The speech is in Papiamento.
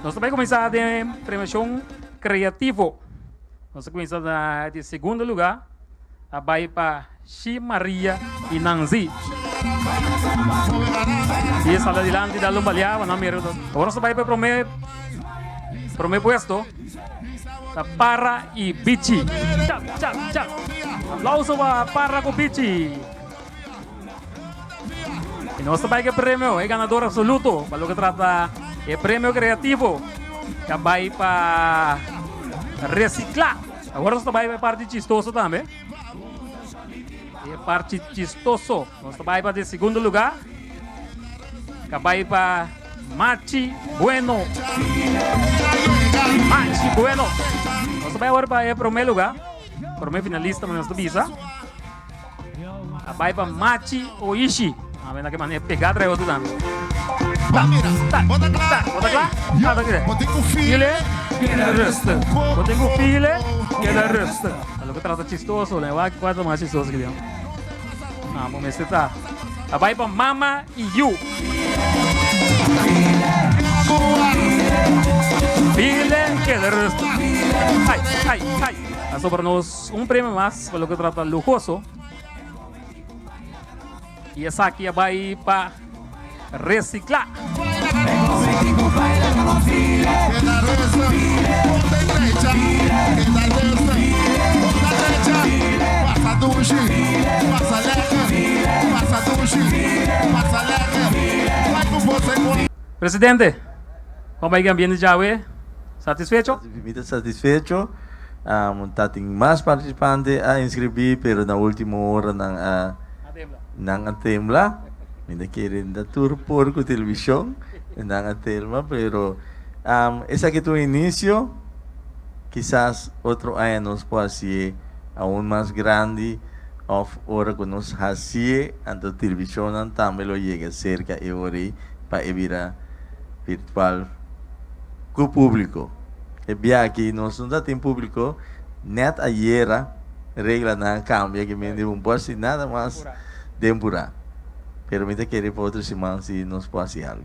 Nos ta bai kuminsá den premiashon kreativo. Nos ta kuminsá na di segundo lugá a bai pa Shi Maria i Nanzi. I sali adilanti dal un baliá pa nan mira. Awor nos ta bai pa e promé promé puesto ta Para i Bichi. Chap chap chap. Aplauso pa Para ku Bichi. I nos ta bai ku e premio, e ganador absoluto pa loke trata e premio kreativo ku a bai pa Resiklá. Awor nos ta bai pa e parti chistoso tambe. E parti chistoso. Nos ta bai pa di segundo lugá ku a bai pa Machi Bueno. Machi Bueno. Nos ta bai awor pa e promé lugá, promé finalista nos ta bisa. A bai pa Machi Oishi. A ver na ke manera pegá trae otro tambe. Ta, ta, ta. Bo ta kla? Ah, ta kla. File, keda rustig. Bo tin ku file, keda rustig. Ta loke trata chistoso, le wak kua ta mas chistoso ki den. Ah, bo mester ta. A bai pa mama i yu. File, keda rustig. Ai, ai, ai. A sobra nos un premio mas pa loke trata luhoso. I esaki a bai pa resiklá. Presidente, kon bai ambiente djawe? Satisfecho? Mi ta satisfecho. Ta tin mas participante a inscribi pero na ultimo ora nan a nan a tembla. Mi ta kere ta tur por cu television nan a telma pero esaki ta un inicio kisas otro aña nos por haci'e aun mas grandi of ora cu nos haci'e anto televisionnan tambe lo yega cerca e ora ey pa e bira virtual cu publico. E bia aki nos no ta tin publico, net ayera reglanan a cambia ki men di un por haci nada mas den pura. Pero mi ta kere pa otro siman si nos por haci algo.